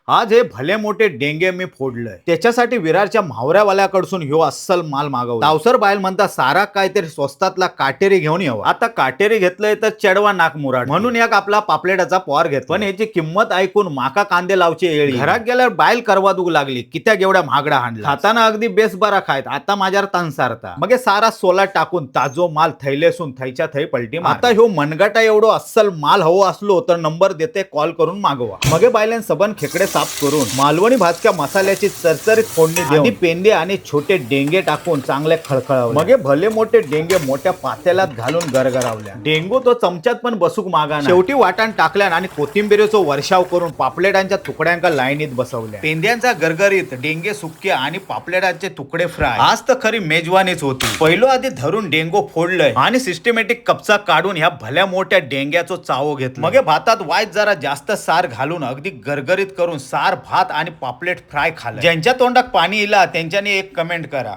आज हे भले मोठे डेंगे मी फोडलंय. त्याच्यासाठी विरारच्या म्हावऱ्यावाल्याकडसून ह्यो अस्सल माल मागवला. तावसर बायल म्हणता सारा काय तरी स्वस्तातला काटेरी घेऊन यावा. आता काटेरी घेतलंय तर चेडवा नाक मुराड म्हणून एक आपला पापलेटाचा पॉर घेत, पण याची किंमत ऐकून माका कांदे लावचे येळी. घरात गेल्यावर बायल करवादूक लागली, कित्याक एवढ्या महागडा हाणला. खाताना अगदी बेस बरा खायत, आता माझ्यावर तनसारता. मग हे सारा सोला टाकून ताजो माल थैलेसून थैच्या थै पलटी. आता ह्यो मनगटा एवढो अस्सल माल हवो असलो तर नंबर देते, कॉल करून मागवा. मगे बायल्यान सबन खेकडे साफ करून मालवणी भाजक्या मसाल्याची चरचरीत फोडणी देऊन आणि पेंदे आणि छोटे डेंगे टाकून चांगले खळखळावले. मगे भले मोठे डेंगे मोठ्या पातेल्यात घालून गरगरावल्या. डेंगू तो चमच्यात पण बसूक मागा. शेवटी वाटाण टाकल्यान आणि कोथिंबिरीचो वर्षाव करून पापलेटांच्या तुकड्यांका लाईनीत बसवल्या. पेंद्यांचा गरगरीत डेंगे सुक्के आणि पापलेटांचे तुकडे फ्राय. आज तर खरी मेजवानीच होती. पहिलो आधी धरून डेंगो फोडलंय आणि सिस्टमॅटिक कपचा काढून ह्या भल्या मोठ्या डेंग्याचो चावो घेतला. मगे भातात वाईट जरा जास्त सार घालून अगदी गरगरीत करून सार भात आणि पापलेट फ्राय खाल्लं. ज्यांच्या तोंडात पाणी इला त्यांच्यानी एक कमेंट करा.